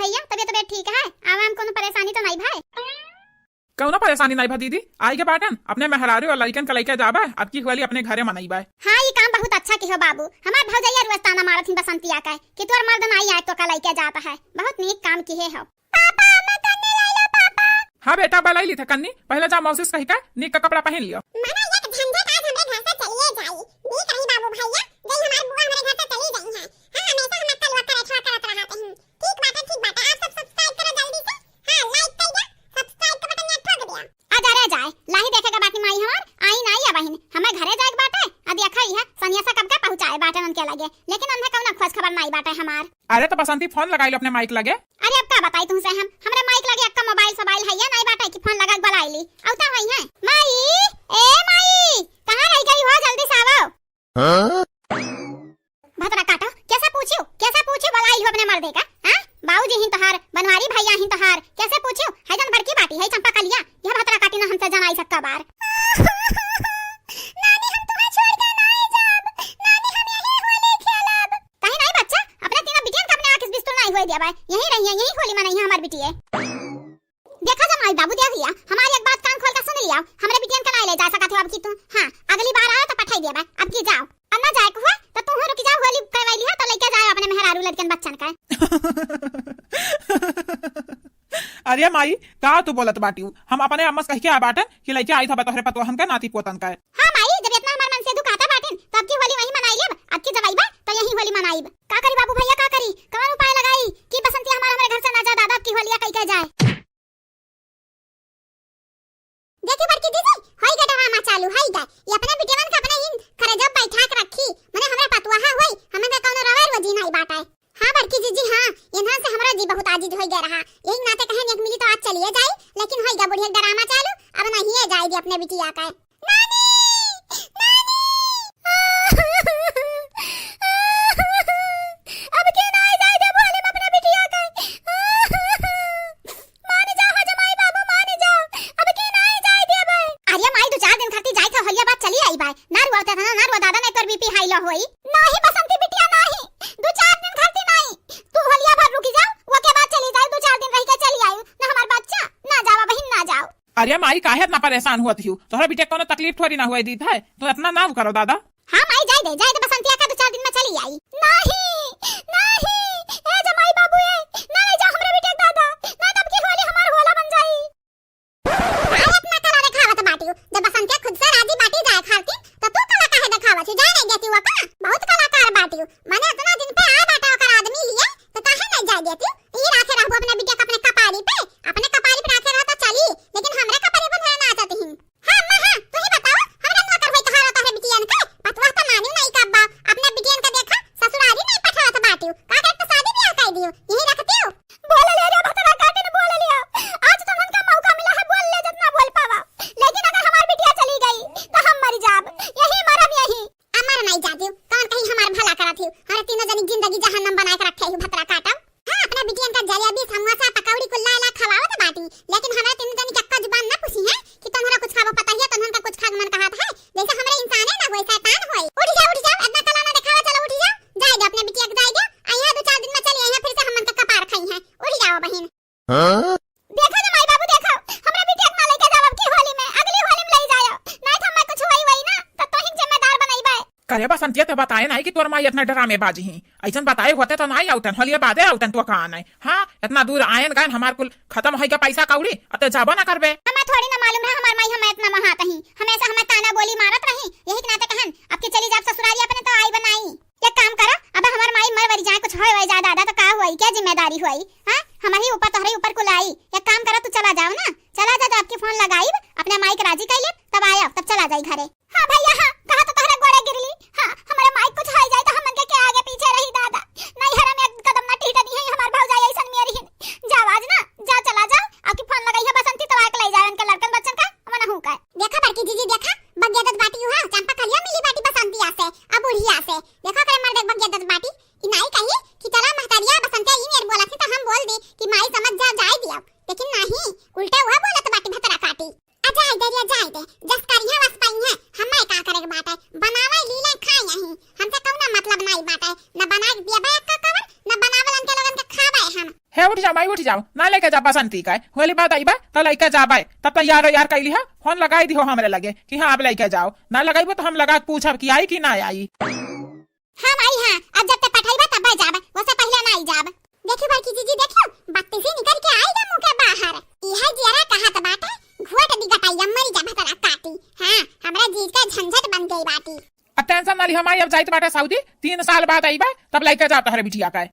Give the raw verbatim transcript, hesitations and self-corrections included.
भैया, तबियत, तबियत ठीक है? आवे में कौनो परेशानी तो नहीं भाई? कौनो परेशानी नहीं भा दीदी, आई के बाटन, अपने मेहरारू और लइकन के लइके जाबे, अब की होली अपने घरे मनइबे। हाँ, ये काम बहुत अच्छा किहो बाबू, हमार भौजैया रोज ताना मारत ही बसंतिया के कि तोर मर्द नहीं आए तो का लइके जात है, बहुत नीक काम किहे हो। पापा, मैं कन्नी लाई लो, पापा। हाँ बेटा, बलाई ली था कन्नी, पहले जा मौसी से कही के नीक का कपड़ा पहन लियो। मना एक झंझट आज हमरे घर से चलिए जाई। नीक रही बाबू भैया, जई हमार बुआ हमरे घर से चली गई है। हाँ, हमेशा हम कलवा करे ठोकरत रहत हैं। ठीक बाटे, ठीक बाटे, आप सब subscribe करो जल्दी से। हाँ, like कर दिया, subscribe का बटन यहाँ ठोक दिया। आ जा रे जाए, लाही देखे के बाकी माई हमार, आई ना आई अबहिन, हमें घरे जाए के बाटे। आ देखा ही है, सनिया से कब का पहुँचाए बाटे उनके लगे, लेकिन उन्हें कौनो खोज खबर नहीं बाटे हमार। अरे तो बसंती फोन लगाई लो अपने माइक लगे। अरे अब का बताई तुमसे हम, हमरे माइक लगे अक्का मोबाइल सोबाइल है या नहीं बाटे कि फोन लगा के बुलाई ली। औ तो होई है। माई, ए माई, कहाँ रह गई हो? जल्दी से आवो। हाँ? भतरा काटो, कैसे पूछियो? कैसे पूछियो बुलाई हो अपने मर्दे का? हाँ? बाबूजी ही तोहार, बनवारी भैया ही तोहार, कैसे पूछियो? है जन बड़की बाटी है चंपा कलिया, यह भतरा काटी ना हमसे जनाई सक्का बार। नानी, हम तुम्हें छोड़ के नहीं जाब। नानी, हम यहीं होली खेलब। कहीं नहीं बच्चा, अपने तीनों बिटियन का अपने आँख से बिस्तुल नहीं होए दिया बाय। यहीं रहिए, यहीं होली मनाई है हमार बिटिये। देखा जमाई बाबू, देख लिया, हमारी एक बात कान खोल के सुन लिया, हमरे बिटियन का नहीं ले जा सकत हो अब की तू। हाँ, अगली बार आए तो पठाई दिया बाय, अब की जाओ। और ना जाए को हुआ तो तू रुक जाओ, होली करवाई लिया तो लेके जाओ अपने मेहरारू लड़कन बच्चन का। अरे माई, का तू बोलत बाटियो? हम अपने अम्मा से कह के आ बाटन कि लेके आई था तोहरे पतोहन का, नाती पोतन का। हाँ माई, जब इतना हमार मन से दुखाता बाटिन, तो अब की होली वहीं मनाई लेब, अब की जब आइबा, तो यहीं होली मनाइब। का करी बाबू भैया, का करी? कवन उपाय लगाई कि बसंती हमार हमरे घर से ना जा दादा, अब की होलिया कई के जाए। देखी बड़की दीदी, होई गा ड्रामा चालू, होई गा। ये अपने बिटियवन का अपने इन खरे जब बैठा के रखी, मने हमरा पतुआ होई, हमें तो कौनो रवे रोजी नहीं बाटे। हाँ बड़की जीजी, हाँ, इन्हन से हमरो जी बहुत आजिज होई गया रहा। यही नाते कहन एक मिली तो आज चलिए जाई, लेकिन होई गा बुढ़िया ड्रामा चालू, अब नहीं है जाए दी अपने बिटिया का। नानी! नानी! अब के नाई जाए देबो हले अपना बिटिया के। मान जाओ हो जमाई बाबू, मान जाओ। अब के नाई जाए देबे। अरे माई, दो चार दिन खातिर जाए था, होलिया बाद चली आई बाय। ना रुआ था ना, ना रुआ दादा, नहीं तोर बीपी हाई लो होई। नाही बसंती बिटिया नाही, दो चार दिन खातिर नाही। तू होलिया भर रुकी जाओ, वो के बाद चली जाए, दो चार दिन रह के चली आई। ना हमार बच्चा, ना जावा बहिन, ना जाओ। अरे माई, काहे इतना परेशान हुआ थी? तोहरा बिटिया कोनो तकलीफ थोड़ी ना हुए दीत है, तू इतना ना करो दादा। हाँ माई, जाए दे, जाए दे, बसंतिया का दो चार दिन में चली आई। नहीं, नहीं, ए जमाई बाबू ए, ना ले जा हमरे बिटिया के दादा, ना तब की होली हमार होला बन जाई। काहे इतना कला देखावत बाटियो? जब बसंतिया खुद से राजी बाटी जाए खातिर, तो तू कला काहे देखावत हो? जाए नहीं देती वो का? बहुत कलाकार बाटियो, माने इतना दिन पे आ बाटा ओकर आदमी लिए, तो काहे नहीं जाए देती? ई राखे रहबो अपने बिटिया के अपने कपारी पे, अपने कपारी पे राखे रह तो चली, लेकिन हमरे कपारी पर ना नाचत ही। हाँ अम्मा, हाँ, तू ही बताओ, हमरा नौकर होई कहा रहता है बिटियन के? पतवा तो मानी नहीं का अब्बा, अपने बिटियन का देखा, ससुरारी नहीं पठावत बाटियो, का करे तो शादी ब्याह कर दियो, यही रखतियो। बोल ले रे भतरा काटिन, बोल लिया, आज तो उनका मौका मिला है, बोल ले जितना बोल पावा, लेकिन अगर हमार बिटिया चली गई तो हम मर जाब, यही मरब यही। अमर नहीं जातियो, कौन कहीं हमार भला करत हियो? अरे तीनों जनी जिंदगी जहन्नम बना के रखे हियो भतरा काटम। हाँ, अपने बिटियन का जलेबी, समोसा, पकौड़ी कुल्ला ला खवावत बाटी, लेकिन हमरा तीनों जनी के अक्का जुबान ना पूछी है कि तोहरा कुछ खाबो पता हिया, तोहन का कुछ खाए मन कहत है, जैसे हमरे इंसाने ना होए, शैतान होए। उठ जा, उठ जा, इतना कला ना देखावा, चलो उठ जा, जाए दे अपने बिटिया के, जाए दे, आ यहाँ दो चार दिन में चली आई, फिर से हमन का कपार खाई है, उठ जाओ बहिन। हाँ? देखो ना माई बाबू, देखो, हमरा बिटिया के ना लेके जाओ अब की होली में, अगली होली में ले जाओ, नहीं तो हमें कुछ हुई हुई ना, तो तोहिन जिम्मेदार बनइबे। करे बसंतिया, तो बताए नहीं कि तोर माई इतना ड्रामेबाज ही, ऐसन बताए होते तो नहीं आउतन, होलिया बादे आउतन तो कहा नहीं। हाँ, इतना दूर आयन गयन, हमार कुल खत्म होई के पैसा कौड़ी, अब तो जाबो ना करबे। हमें थोड़ी ना मालूम है हमार माई हमें इतना महात ही, हमेशा हमें ताना बोली मारत रही, यही के नाते कहन अब की चली जाब ससुरारी अपने तो आई बनाई। एक काम करा, अब हमार माई मर वरी जाए, कुछ होए वए जाए दादा, तो का हुई, क्या जिम्मेदारी हुई? हाँ, हमारी ऊपर, तोहरे ऊपर कुल आई। एक काम करा, तू चला जाओ ना, चला जा, जा, आपकी फोन लगाई, अपने माई के राजी कर ले, तब आया, तब चला जाई घरे। हाँ भैया, हाँ, कहा तो तोहरा गोड़े गिरली। हाँ, हमारे माई कुछ होए जाए तो हमन के, के आगे पीछे रही दादा, नहीं हरम एक कदम ना टीटे दी है हमार भौजाई, ऐसन मेरी हिन। जाओ आज ना, जा, चला जाओ, आपकी फोन लगाई है बसंती, तो आके ले जाओ इनके लड़कन बच्चन का, मना हूँ का। देखा बड़की जीजी, देखा, बगिया दत बाटी हुआ, चंपा कलिया मिली बाटी बसंतिया से, अब बुढ़िया से। देखा करे मर्द एक बगिया दत बाटी, ई नाई कही कि चला महतारिया बसंतिया ई मेर बोला थी तो हम बोल दी कि माई समझ जा, जाए दिया, लेकिन नहीं, उल्टे हुआ बोलत बाटी भतरा काटी। आ जाए दे रे, जाए दे, जस करिया वस पाई है, हमें का करे के बाटे, बनावे लीले खाए यही, हमसे कौना जा माई, उठ जाओ, ना लइके जा बसंती का। होली बाद अइबा त लइके जाबे। तब तैयार वैयार कइ लिहा, फोन लगाइ दिहो हमरे लगे कि हाँ, अब लइके जाओ। ना लगइबो त हम लगा के पूछब कि आई कि ना आई। हाँ माई, हाँ, अब जब ते पठइबा तब जाबे, ओसे पहिले ना आई जाब। देखियो बड़की जीजी, देखियो, बत्तीसी निकरि के आइगा मुँह के बाहर। इहे जियरा कहत बाटे, घोट दी गटइया, मरि जा भतरा काटी। हाँ, हमरा जीज का झंझट बन गइ बाटी। अब tension ना लिहा माई, अब जाइत बाटे सऊदी, तीन साल बाद अइबा, तब लइके जाब तहरे बिटिया का।